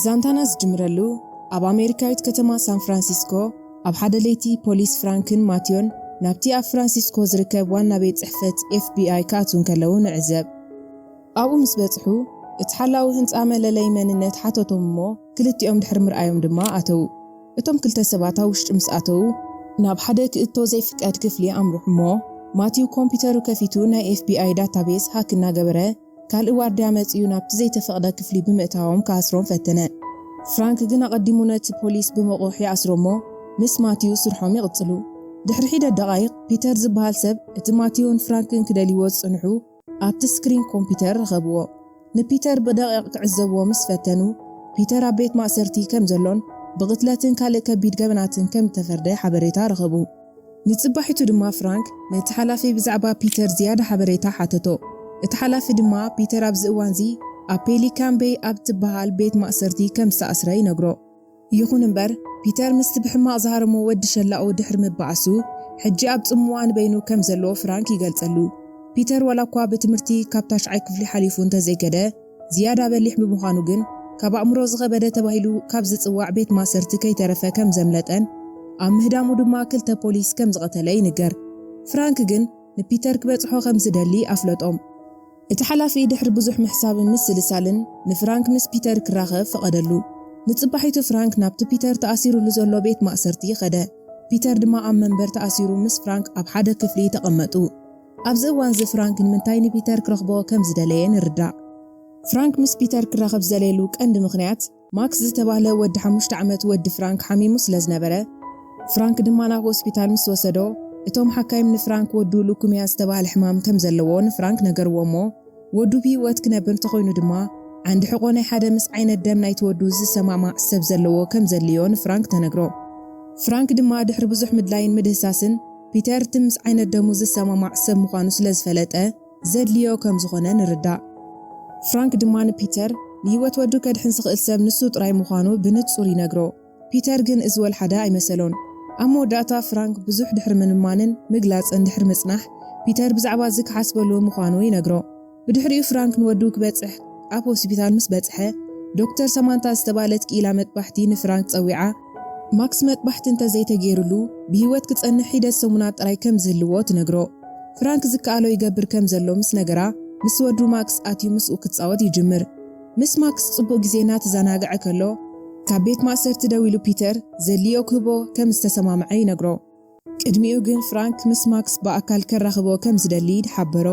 ዛንታና ዝጅምረሉ ኣብ ኣሜሪካዊት ከተማ ሳን ፍራንሲስኮ፣ ኣብ ሓደ ለይቲ ፖሊስ ፍራንክን ማትዮን ናብቲ ኣብ ፍራንሲስኮ ዝርከብ ዋና ቤት ጽሕፈት ኤፍ ቢ ኣይ ክኣትዉ እንከለዉ ንዕዘብ። ኣብኡ ምስ በጽሑ፣ እቲ ሓላዊ ህንጻ መለለይ መንነት ሓተቶም እሞ፣ ክልቲኦም ድሕሪ ምርኣዮም ድማ ኣተዉ። እቶም ክልተ ሰባት ኣብ ውሽጢ ምስ ኣተዉ፣ ናብ ሓደ ክእቶ ዘይፍቀድ ክፍሊ ኣምርሑ እሞ፣ ማቲው ኮምፒተሩ ከፊቱ ናይ ኤፍ ቢ ኣይ ዳታቤስ ሃክ እናገበረ፣ ካልእ ዋርድያ መጺኡ ናብቲ ዘይተፈቕደ ክፍሊ ብምእታዎም ክኣስሮም ፈተነ። ፍራንክ ግን ኣቐዲሙ ነቲ ፖሊስ ብመቑሕ ይኣስሮ እሞ፣ ምስ ማቲው ስርሖም ይቕጽሉ። ድሕሪ ሒደት ደቓይቕ፣ ፒተር ዝበሃል ሰብ እቲ ማቲውን ፍራንክን ክደልይዎ ዝጸንሑ ኣብቲ ስክሪን ኮምፒተር ረኸብዎ። ንፒተር ብደቂቕ ክዕዘብዎ ምስ ፈተኑ፣ ፒተር ኣብ ቤት ማእሰርቲ ከም ዘሎን ብቕትለትን ካልእ ከቢድ ገበናትን ከም እተፈርደ ሓበሬታ ረኸቡ። ንጽባሒቱ ድማ ፍራንክ ነቲ ሓላፊ ብዛዕባ ፒተር ዝያዳ ሓበሬታ ሓተቶ። እቲ ሓላፊ ድማ ፒተር ኣብዚ እዋንዚ ኣብ ፔሊካን ቤይ ኣብ ትበሃል ቤት ማእሰርቲ ከም ዝተኣስረ ይነግሮ። ይኹን እምበር፣ ፒተር ምስቲ ብሕማቕ ዝሃረሞ ወዲ ሸላኡ ድሕሪ ምባኣሱ፣ ሕጂ ኣብ ጽምዋ ንበይኑ ከም ዘሎ ፍራንክ ይገልጸሉ። ፒተር ዋላ እኳ ብትምህርቲ ካብ ታሽዓይ ክፍሊ ሓሊፉ እንተዘይከደ፣ ዝያዳ በሊሕ ብምዃኑ ግን፣ ካብ ኣእምሮ ዝኸበደ ተባሂሉ ካብ ዝጽዋዕ ቤት ማእሰርቲ ከይተረፈ ከም ዘምለጠን፣ ኣብ ምህዳሙ ድማ ክልተ ፖሊስ ከም ዝቐተለ ይንገር። ፍራንክ ግን ንፒተር ክበጽሖ ከም ዝደሊ ኣፍለጦም። እቲ ሓላፊ ድሕሪ ብዙሕ ምሕሳብን ምስልሳልን ንፍራንክ ምስ ፒተር ክራኸብ ፈቐደሉ። ንጽባሒቱ ፍራንክ ናብቲ ፒተር ተኣሲሩሉ ዘሎ ቤት ማእሰርቲ ከደ። ፒተር ድማ ኣብ መንበር ተኣሲሩ ምስ ፍራንክ ኣብ ሓደ ክፍሊ ተቐመጡ። ኣብዚ እዋንዚ ፍራንክ ንምንታይ ንፒተር ክረኽቦ ከም ዝደለየ ንርዳእ። ፍራንክ ምስ ፒተር ክራኸብ ዝደለየሉ ቀንዲ ምኽንያት፣ ማክስ ዝተባህለ ወዲ ሓሙሽተ ዓመት ወዲ ፍራንክ ሓሚሙ ስለ ዝነበረ፣ ፍራንክ ድማ ናብ ሆስፒታል ምስ ወሰዶ፣ እቶም ሓካይም ንፍራንክ ወዱ ሉኩምያ ዝተባህለ ሕማም ከም ዘለዎ ንፍራንክ ነገርዎ እሞ፣ ወዱ ብህይወት ክነብር እንተኾይኑ ድማ፣ ዓንዲ ሕቖ ናይ ሓደ ምስ ዓይነት ደም ናይቲ ወዱ ዝሰማማዕ ሰብ ዘለዎ ከም ዘድልዮ ንፍራንክ ተነግሮ። ፍራንክ ድማ ድሕሪ ብዙሕ ምድላይን ምድህሳስን፣ ፒተር እቲ ምስ ዓይነት ደሙ ዝሰማማዕ ሰብ ምዃኑ ስለ ዝፈለጠ፣ ዘድልዮ ከም ዝኾነ ንርዳእ። ፍራንክ ድማ ንፒተር፣ ንህይወት ወዱ ከድሕን ዝኽእል ሰብ ንሱ ጥራይ ምዃኑ ብንጹር ይነግሮ። ፒተር ግን እዚ ወልሓደ ኣይመሰሎን። ኣብ መወዳእታ ፍራንክ ብዙሕ ድሕሪ ምልማንን ምግላጽን ድሕሪ ምጽናሕ፣ ፒተር ብዛዕባ እዚ ክሓስበሉ ምዃኑ ይነግሮ። ብድሕሪኡ ፍራንክ ንወዱ ክበጽሕ ኣብ ሆስፒታል ምስ በጽሐ፣ ዶክተር ሰማንታ ዝተባህለት ክኢላ መጥባሕቲ ንፍራንክ ጸዊዓ፣ ማክስ መጥባሕቲ እንተዘይተገይሩሉ፣ ብህይወት ክጸንሕ ሒደት ሰሙናት ጥራይ ከም ዝህልዎ ትነግሮ። ፍራንክ ዝከኣሎ ይገብር ከም ዘሎ ምስ ነገራ፣ ምስ ወዱ ማክስ ኣትዩ ምስኡ ክጻወት ይጅምር። ምስ ማክስ ጽቡቕ ግዜ እናተዘናግዐ ከሎ፣ ካብ ቤት ማእሰርቲ ደዊሉ ፒተር ዘድልዮ ክህቦ ከም ዝተሰማምዐ ይነግሮ። ቅድሚኡ ግን ፍራንክ ምስ ማክስ ብኣካል ከራኽቦ ከም ዝደሊ ሓበሮ።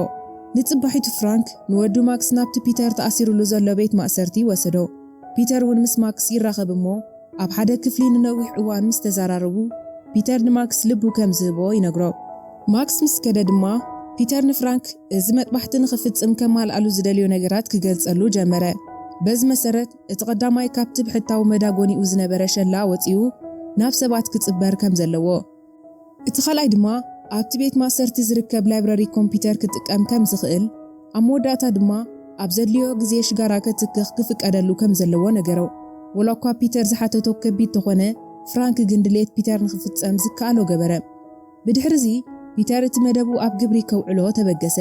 ንጽባሒቱ ፍራንክ ንወዱ ማክስ ናብቲ ፒተር ተኣሲሩሉ ዘሎ ቤት ማእሰርቲ ወሰዶ። ፒተር እውን ምስ ማክስ ይራኸብ እሞ፣ ኣብ ሓደ ክፍሊ ንነዊሕ እዋን ምስ ተዘራረቡ፣ ፒተር ንማክስ ልቡ ከም ዝህቦ ይነግሮ። ማክስ ምስ ከደ ድማ፣ ፒተር ንፍራንክ፣ እዚ መጥባሕቲ ንኽፍጽም ከማልኣሉ ዝደልዮ ነገራት ክገልጸሉ ጀመረ። በዚ መሰረት፣ እቲ ቀዳማይ ካብቲ ብሕታዊ መዳጎኒኡ ዝነበረ ሸላ ወጺኡ፣ ናብ ሰባት ክጽበር ከም ዘለዎ። እቲ ካልኣይ ድማ፣ ኣብቲ ቤት ማእሰርቲ ዝርከብ ላይብረሪ ኮምፒተር ክጥቀም ከም ዝኽእል፣ ኣብ መወዳእታ ድማ፣ ኣብ ዘድልዮ ግዜ ሽጋራ ከትክኽ ክፍቀደሉ ከም ዘለዎ ነገሮ። ወላ እኳ ፒተር ዝሓተቶ ከቢድ ተኾነ፣ ፍራንክ ግን ድሌት ፒተር ንኽፍጸም ዝከኣሎ ገበረ። ብድሕርዚ፣ ፒተር እቲ መደቡ ኣብ ግብሪ ከውዕሎ ተበገሰ።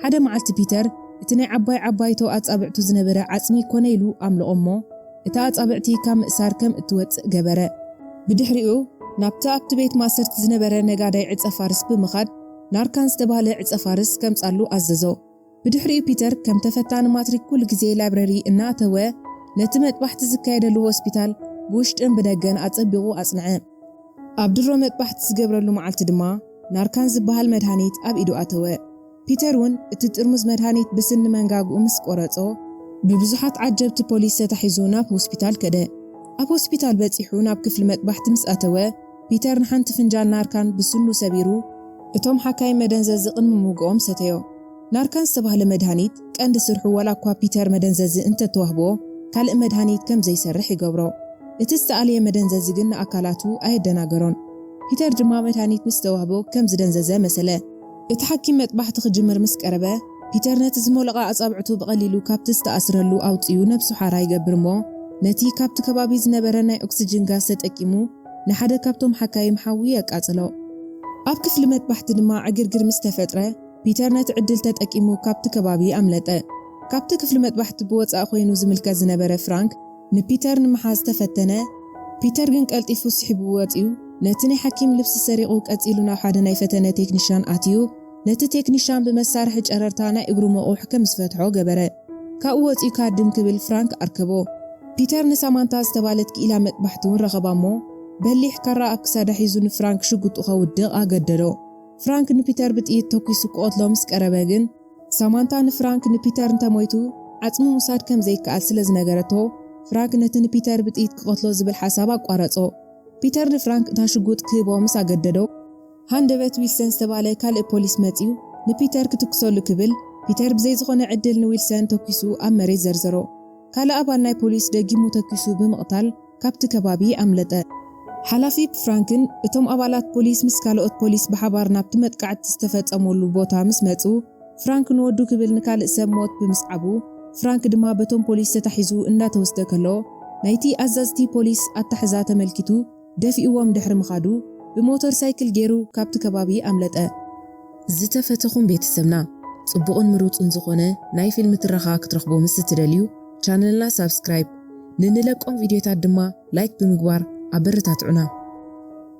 ሓደ መዓልቲ ፒተር፣ እቲ ናይ ዓባይ ዓባይቶ ኣጻብዕቱ ዝነበረ ዓጽሚ ኮነ ኢሉ ኣምለቖ እሞ፣ እታ ኣጻብዕቲ ካብ ምእሳር ከም እትወጽእ ገበረ። ብድሕሪኡ፣ ናብቲ ኣብቲ ቤት ማእሰርቲ ዝነበረ ነጋዳይ ዕጸ ፋርስ ብምኻድ፣ ናርካን ዝተባህለ ዕጸ ፋርስ ከምጻሉ ኣዘዞ። ብድሕሪኡ ፒተር ከም ተፈታኒ ማትሪክ ኩሉ ግዜ ላይብረሪ እናኣተወ ነቲ መጥባሕቲ ዝካየደሉ ሆስፒታል ብውሽጥን ብደገን ኣጸቢቑ ኣጽንዐ። ኣብ ድሮ መጥባሕቲ ዝገብረሉ መዓልቲ ድማ ናርካን ዝበሃል መድሃኒት ኣብ ኢዱ ኣተወ። ፒተር እውን እቲ ጥርሙዝ መድሃኒት ብስኒ መንጋግኡ ምስ ቆረጾ፣ ብብዙሓት ዓጀብቲ ፖሊስ ተታሒዙ ናብ ሆስፒታል ከደ። ኣብ ሆስፒታል በጺሑ ናብ ክፍሊ መጥባሕቲ ምስ ኣተወ፣ ፒተር ንሓንቲ ፍንጃል ናርካን ብስኑ ሰቢሩ፣ እቶም ሓካይም መደንዘዚ ቅድሚ ምውግኦም ሰተዮ። ናርካን ዝተባህለ መድሃኒት ቀንዲ ስርሑ ዋላ እኳ ፒተር መደንዘዚ እንተተዋህቦ፣ ካልእ መድሃኒት ከም ዘይሰርሕ ይገብሮ። እቲ ዝተኣለየ መደንዘዚ ግን ንኣካላቱ ኣየደናገሮን። ፒተር ድማ መድሃኒት ምስ ተዋህቦ ከም ዝደንዘዘ መሰለ። እቲ ሓኪም መጥባሕቲ ክጅምር ምስ ቀረበ፣ ፒተር ነቲ ዝሞለቐ ኣጻብዕቱ ብቐሊሉ ካብቲ ዝተኣስረሉ ኣውጺኡ ነብሱ ሓራ ይገብር እሞ፣ ነቲ ካብቲ ከባቢ ዝነበረ ናይ ኦክስጅን ጋዝ ተጠቂሙ ንሓደ ካብቶም ሓካይም ሓዊ የቃጽሎ። ኣብ ክፍሊ መጥባሕቲ ድማ ዕግርግር ምስ ተፈጥረ፣ ፒተር ነቲ ዕድል ተጠቂሙ ካብቲ ከባቢ ኣምለጠ። ካብቲ ክፍሊ መጥባሕቲ ብወጻኢ ኮይኑ ዝምልከት ዝነበረ ፍራንክ፣ ንፒተር ንምሓዝ ተፈተነ። ፒተር ግን ቀልጢፉ ስሒቡ ወጺኡ። ነቲ ናይ ሓኪም ልብሲ ሰሪቑ ቀጺሉ ናብ ሓደ ናይ ፈተነ ቴክኒሻን ኣትዩ። ነቲ ቴክኒሻን ብመሳርሒ ጨረርታ ናይ እግሩ መቑሕ ከም ዝፈትሖ ገበረ። ካብኡ ወጺኡ ካድም ክብል ፍራንክ ኣርከቦ። ፒተር ንሳማንታ ዝተባለት ክኢላ መጥባሕቲ እውን ረኸባ እሞ፣ በሊሕ ካራ ኣብ ክሳዳ ሒዙ ንፍራንክ ሽጉጡ ከውድቕ ኣገደዶ። ፍራንክ ንፒተር ብጥይት ተኲሱ ክቐትሎ ምስ ቀረበ ግን፣ ሳማንታ ንፍራንክ ንፒተር እንተሞይቱ ዓጽሚ ምውሳድ ከም ዘይከኣል ስለ ዝነገረቶ፣ ፍራንክ ነቲ ንፒተር ብጥይት ክቐትሎ ዝብል ሓሳብ ኣቋረጾ። ፒተር ንፍራንክ እታ ሽጉጥ ክህቦ ምስ ኣገደዶ፣ ሃንደበት ዊልሰን ዝተባለ ካልእ ፖሊስ መጺኡ ንፒተር ክትኩሰሉ ክብል፣ ፒተር ብዘይ ዝኾነ ዕድል ንዊልሰን ተኲሱ ኣብ መሬት ዘርዘሮ። ካልእ ኣባል ናይ ፖሊስ ደጊሙ ተኲሱ ብምቕታል ካብቲ ከባቢ ኣምለጠ። ሓላፊ ፍራንክን እቶም ኣባላት ፖሊስ ምስ ካልኦት ፖሊስ ብሓባር ናብቲ መጥቃዕቲ ዝተፈጸመሉ ቦታ ምስ መጹ፣ ፍራንክ ንወዱ ክብል ንካልእ ሰብ ሞት ብምስዓቡ፣ ፍራንክ ድማ በቶም ፖሊስ ተታሒዙ እንዳተወስደ ከሎ፣ ናይቲ ኣዛዝቲ ፖሊስ ኣታሕዛ ተመልኪቱ ደፊእዎም ድሕሪ ምኻዱ፣ ብሞተር ሳይክል ገይሩ ካብቲ ከባቢ ኣምለጠ። ዝተፈተኹም ቤተሰብና፣ ጽቡቕን ምሩጽን ዝኾነ ናይ ፊልም ትረኻ ክትረኽቡ ምስ እትደልዩ፣ ቻነልና ሳብስክራይብ፣ ንንለቆም ቪድዮታት ድማ ላይክ ብምግባር ኣበረታትዑና።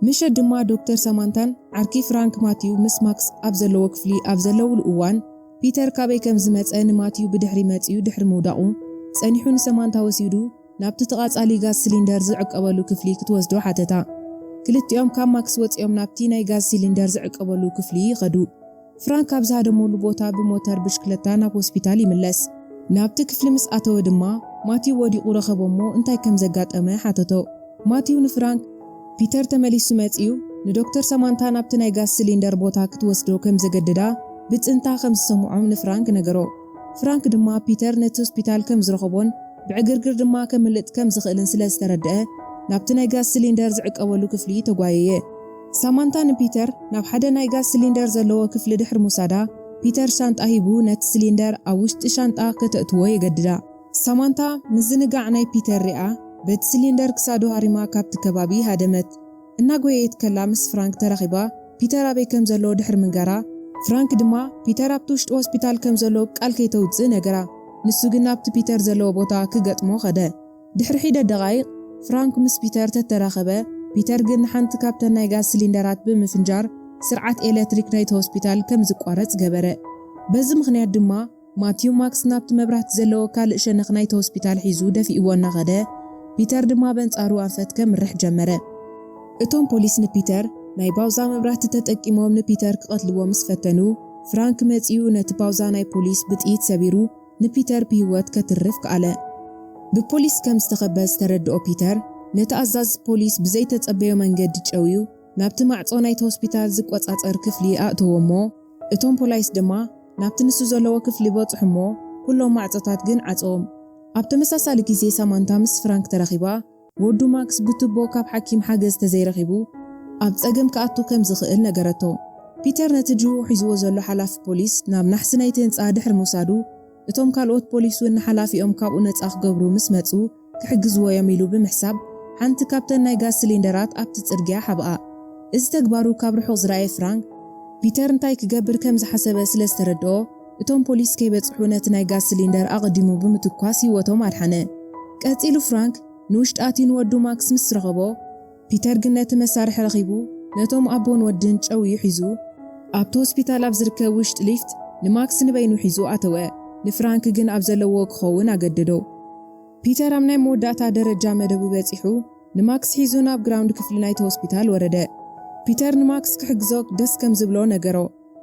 ምሸት ድማ ዶክተር ሳማንታን ዓርኪ ፍራንክ ማቲው ምስ ማክስ ኣብ ዘለዎ ክፍሊ ኣብ ዘለውሉ እዋን፣ ፒተር ካበይ ከም ዝመጸ ንማቲው ብድሕሪ መጺኡ ድሕሪ ምውዳቑ፣ ጸኒሑ ንሳማንታ ወሲዱ ናብቲ ተቓጻሊ ጋዝ ሲሊንደር ዝዕቀበሉ ክፍሊ ክትወስዶ ሓተታ። ክልቲኦም ካብ ማክስ ወጺኦም ናብቲ ናይ ጋዝ ሲሊንደር ዝዕቀበሉ ክፍሊ ይኸዱ። ፍራንክ ኣብ ዝሃደመሉ ቦታ ብሞተር ብሽክለታ ናብ ሆስፒታል ይምለስ። ናብቲ ክፍሊ ምስ ኣተወ ድማ ማቲው ወዲቑ ረኸቦ እሞ እንታይ ከም ዘጋጠመ ሓተቶ። ማቲው ንፍራንክ፣ ፒተር ተመሊሱ መጺኡ፣ ንዶክተር ሳማንታ ናብቲ ናይ ጋዝ ሲሊንደር ቦታ ክትወስዶ ከም ዘገደዳ ብጽንታ ከም ዝሰምዖም ንፍራንክ ነገሮ። ፍራንክ ድማ ፒተር ነቲ ሆስፒታል ከም ዝረኸቦን ብዕግርግር ድማ ከምልጥ ከም ዝኽእልን ስለ ዝተረድአ፣ ናብቲ ናይ ጋዝ ሲሊንደር ዝዕቀበሉ ክፍሊ ተጓየየ። ሳማንታ ንፒተር ናብ ሓደ ናይ ጋዝ ሲሊንደር ዘለዎ ክፍሊ ድሕሪ ምውሳዳ፣ ፒተር ሻንጣ ሂቡ ነቲ ሲሊንደር ኣብ ውሽጢ ሻንጣ ከተእትዎ የገድዳ። ሳማንታ ምዝንጋዕ ናይ ፒተር ሪኣ፣ በቲ ሲሊንደር ክሳዱ ሃሪማ ካብቲ ከባቢ ሃደመት። እናጎየየት ከላ ምስ ፍራንክ ተራኺባ፣ ፒተር ኣበይ ከም ዘሎ ድሕሪ ምንጋራ፣ ፍራንክ ድማ ፒተር ኣብቲ ውሽጢ ሆስፒታል ከም ዘሎ ቃል ከይተውጽእ ነገራ። ንሱ ግን ናብቲ ፒተር ዘለዎ ቦታ ክገጥሞ ኸደ። ድሕሪ ሒደት ደቓይቕ፣ ፍራንክ ምስ ፒተር ተተራኸበ፣ ፒተር ግን ንሓንቲ ካብተን ናይ ጋዝ ሲሊንደራት ብምፍንጃር፣ ስርዓት ኤለክትሪክ ናይቲ ሆስፒታል ከም ዝቋረጽ ገበረ። በዚ ምኽንያት ድማ፣ ማቲው ማክስ ናብቲ መብራህቲ ዘለዎ ካልእ ሸነኽ ናይቲ ሆስፒታል ሒዙ ደፊእዎ እናኸደ፣ ፒተር ድማ በንጻሩ ኣንፈት ከምርሕ ጀመረ። እቶም ፖሊስ ንፒተር ናይ ባውዛ መብራህቲ ተጠቂሞም ንፒተር ክቐትልዎ ምስ ፈተኑ፣ ፍራንክ መጺኡ ነቲ ባውዛ ናይ ፖሊስ ብጥይት ሰቢሩ ንፒተር ብህይወት ከትርፍ ከኣለ። ብፖሊስ ከም ዝተኸበ ዝተረድኦ ፒተር፣ ነቲ ኣዛዚ ፖሊስ ብዘይተጸበዮ መንገዲ ጨውዩ ናብቲ ማዕጾ ናይቲ ሆስፒታል ዝቆጻጸር ክፍሊ ኣእተዎ እሞ፣ እቶም ፖላይስ ድማ ናብቲ ንሱ ዘለዎ ክፍሊ በጽሑ እሞ፣ ኩሎም ማዕጾታት ግን ዓጸዎም። ኣብ ተመሳሳሊ ግዜ ሳማንታ ምስ ፍራንክ ተራኺባ፣ ወዱ ማክስ ብቱቦ ካብ ሓኪም ሓገዝ ተዘይረኺቡ ኣብ ጸገም ክኣቱ ከም ዝኽእል ነገረቶ። ፒተር ነቲ ጅሁ ሒዝዎ ዘሎ ሓላፊ ፖሊስ ናብ ናሕሲ ናይቲ ህንጻ ድሕሪ ምውሳዱ፣ እቶም ካልኦት ፖሊስ እውን ንሓላፊኦም ካብኡ ነጻ ክገብሩ ምስ መጹ፣ ክሕግዝዎ እዮም ኢሉ ብምሕሳብ፣ ሓንቲ ካብተን ናይ ጋዝ ሲሊንደራት ኣብቲ ጽርግያ ሓብኣ። እዚ ተግባሩ ካብ ርሑቕ ዝረኣየ ፍራንክ፣ ፒተር እንታይ ክገብር ከም ዝሓሰበ ስለ ዝተረድኦ፣ እቶም ፖሊስ ከይበጽሑ ነቲ ናይ ጋዝ ሲሊንደር ኣቐዲሙ ብምትኳስ ህይወቶም ኣድሓነ። ቀጺሉ ፍራንክ ንውሽጢ ኣትዩ ንወዱ ማክስ ምስ ረኸቦ፣ ፒተር ግን ነቲ መሳርሒ ረኺቡ ነቶም ኣቦን ወድን ጨውዩ ሒዙ፣ ኣብቲ ሆስፒታል ኣብ ዝርከብ ውሽጢ ሊፍት ንማክስ ንበይኑ ሒዙ ኣተወ። ንፍራንክ ግን ኣብ ዘለዎ ክኸውን ኣገደዶ። ፒተር ኣብ ናይ መወዳእታ ደረጃ መደቡ በጺሑ፣ ንማክስ ሒዙ ናብ ግራውንድ ክፍሊ ናይቲ ሆስፒታል ወረደ። ፒተር ንማክስ ክሕግዞ ደስ ከም ዝብሎ ነገሮ፣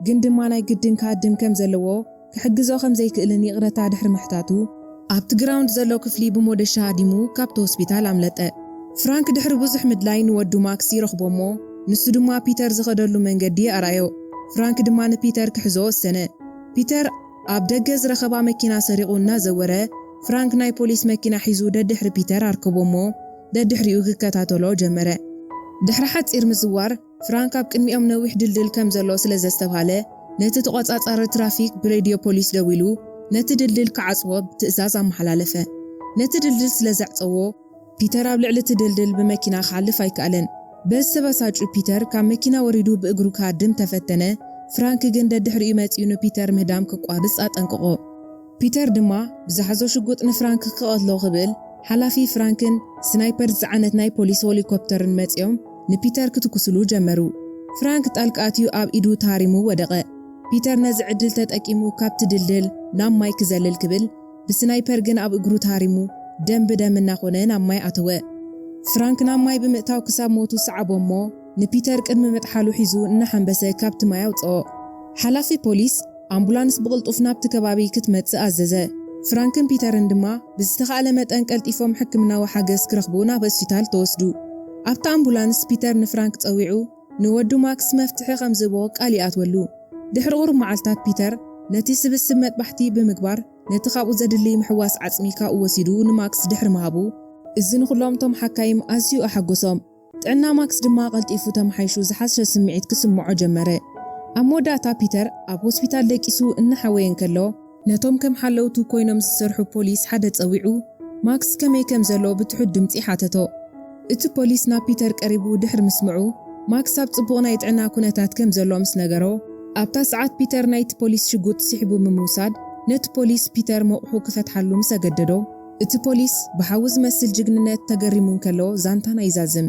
ግን ድማ ናይ ግድን ክሃድም ከም ዘለዎ ክሕግዞ ከም ዘይክእልን ይቕረታ ድሕሪ ምሕታቱ፣ ኣብቲ ግራውንድ ዘሎ ክፍሊ ብሞደሻ ሃዲሙ ካብቲ ሆስፒታል ኣምለጠ። ፍራንክ ድሕሪ ብዙሕ ምድላይ ንወዱ ማክስ ይረኽቦ እሞ፣ ንሱ ድማ ፒተር ዝኸደሉ መንገዲ ኣርኣዮ። ፍራንክ ድማ ንፒተር ክሕዞ ወሰነ። ፒተር ኣብ ደገ ዝረኸባ መኪና ሰሪቑ እናዘወረ፣ ፍራንክ ናይ ፖሊስ መኪና ሒዙ ደድሕሪ ፒተር ኣርከቦ እሞ፣ ደድሕሪኡ ክከታተሎ ጀመረ። ድሕሪ ሓጺር ምዝዋር፣ ፍራንክ ኣብ ቅድሚኦም ነዊሕ ድልድል ከም ዘሎ ስለ ዘስተብሃለ፣ ነቲ ተቖጻጻሪ ትራፊክ ብሬድዮ ፖሊስ ደዊሉ ነቲ ድልድል ክዓጽዎ ትእዛዝ ኣመሓላለፈ። ነቲ ድልድል ስለ ዘዕጸዎ፣ ፒተር ኣብ ልዕሊ እቲ ድልድል ብመኪና ክሓልፍ ኣይከኣለን። በዚ ተበሳጩ ፒተር ካብ መኪና ወሪዱ ብእግሩ ክሃድም ተፈተነ፣ ፍራንክ ግን ደድሕሪኡ መጺኡ ንፒተር ምህዳም ክቋርጽ ኣጠንቀቖ። ፒተር ድማ ብዝሓዞ ሽጉጥ ንፍራንክ ክቐትሎ ክብል ሓላፊ ፍራንክን ስናይፐር ዝጸዓነት ናይ ፖሊስ ሄሊኮፕተርን መጺኦም ንፒተር ክትኩስሉ ጀመሩ። ፍራንክ ጣልቃ ኣትዩ ኣብ ኢዱ ተሃሪሙ ወደቐ። ፒተር ነዚ ዕድል ተጠቂሙ ካብቲ ድልድል ናብ ማይ ክዘልል ክብል፣ ብስናይፐር ግን ኣብ እግሩ ተሃሪሙ ደም ብደም እናኾነ ናብ ማይ ኣተወ። ፍራንክ ናብ ማይ ብምእታው ክሳብ ሞቱ ሰዓቦ እሞ፣ ንፒተር ቅድሚ ምጥሓሉ ሒዙ እናሓንበሰ ካብቲ ማይ ኣውጽኦ። ሓላፊ ፖሊስ ኣምቡላንስ ብቕልጡፍ ናብቲ ከባቢ ክትመጽእ ኣዘዘ። ፍራንክን ፒተርን ድማ ብዝተኻእለ መጠን ቀልጢፎም ሕክምናዊ ሓገዝ ክረኽቡ ናብ ሆስፒታል ተወስዱ። ኣብታ ኣምቡላንስ ፒተር ንፍራንክ ጸዊዑ ንወዱ ማክስ መፍትሒ ከም ዝህቦ ቃል ይኣትወሉ። ድሕሪ ቁሩብ መዓልታት ፒተር ነቲ ስብስብ መጥባሕቲ ብምግባር ነቲ ካብኡ ዘድሊ ምሕዋስ ዓጽሚ ካብኡ ወሲዱ ንማክስ ድሕሪ ምሃቡ፣ እዚ ንኹሎም እቶም ሓካይም ኣዝዩ ኣሓጎሶም። ጥዕና ማክስ ድማ ቀልጢፉ ተመሓይሹ ዝሓሸ ስምዒት ክስምዖ ጀመረ። ኣብ መወዳእታ ፒተር ኣብ ሆስፒታል ደቂሱ እናሓወየ እንከሎ፣ ነቶም ከም ሓለውቱ ኮይኖም ዝሰርሑ ፖሊስ ሓደ ጸዊዑ ማክስ ከመይ ከም ዘሎ ብትሑት ድምጺ ሓተቶ። እቲ ፖሊስ ናብ ፒተር ቀሪቡ ድሕሪ ምስምዑ፣ ማክስ ኣብ ጽቡቕ ናይ ጥዕና ኩነታት ከም ዘሎ ምስ ነገሮ፣ ኣብታ ሰዓት ፒተር ናይቲ ፖሊስ ሽጉጥ ስሒቡ ብምውሳድ፣ ነቲ ፖሊስ ፒተር መቑሑ ክፈትሓሉ ምስ ኣገደዶ፣ እቲ ፖሊስ ብሓዊ ዝመስል ጅግንነት ተገሪሙ እንከሎ ዛንታና ይዛዝም።